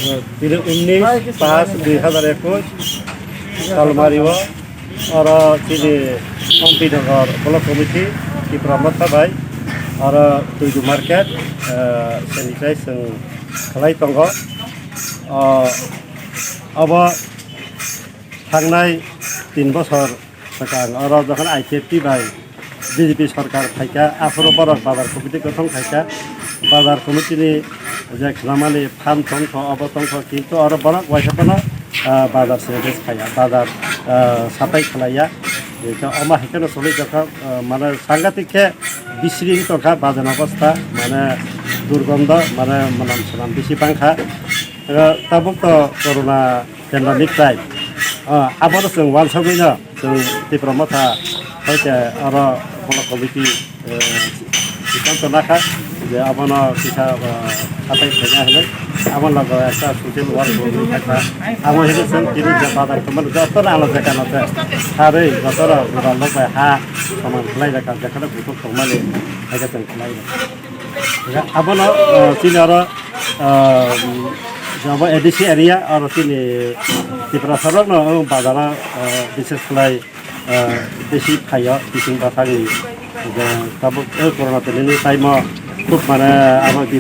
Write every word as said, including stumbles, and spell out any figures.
Tini unnish paanch dui hazar ekush Salmari o oro chini Ompi Nagar Block Committee Tipra Motha bai oro Tuidu Market, eh, sanitize chwng khlai tongo. O, obo thangnai tin bosor swkang oro jokhon I P F T bai B J P sorkar phaikha, aphuru borok bazar committee gothon khaikha. Bazar committee ni je khnamani phan tongkho, obo tongkho, kintu oro borok waisa phano, ah, bazar sanitize khaiya, bazar, ah, sapai khlaiya. Omo hai kheno choli jokha, ah, mane sangatik khe bisri tongkha bazar obostha, mane durgondo, mane mwnam swnam bisi bangkha. Ah, tabuk to corona pandemic time. Ah, abono chwng uansugwino chwng Tipra Motha hoite oro Block Committee, eh, siddhanto nakha je abono kisa, eh, sapai khaina hinwi. Abo logo ekta social work bo wngwi thangkha. Abo hinwi chwng tini je bazar tongmani jotono ano jekano se sarwi jotono gura lok bai ha soman khlai rwkha, jekhano buthuk tongmani hai khe chwng khlai rwkha. Abono, eh, chini oro, eh, jabo A D C area oro chini Tiprasa rokno bazaro, eh, bises khlai, eh, bisi phaio bising bwsakni. Je tabuk, eh, corona pandemic time o khub mane abo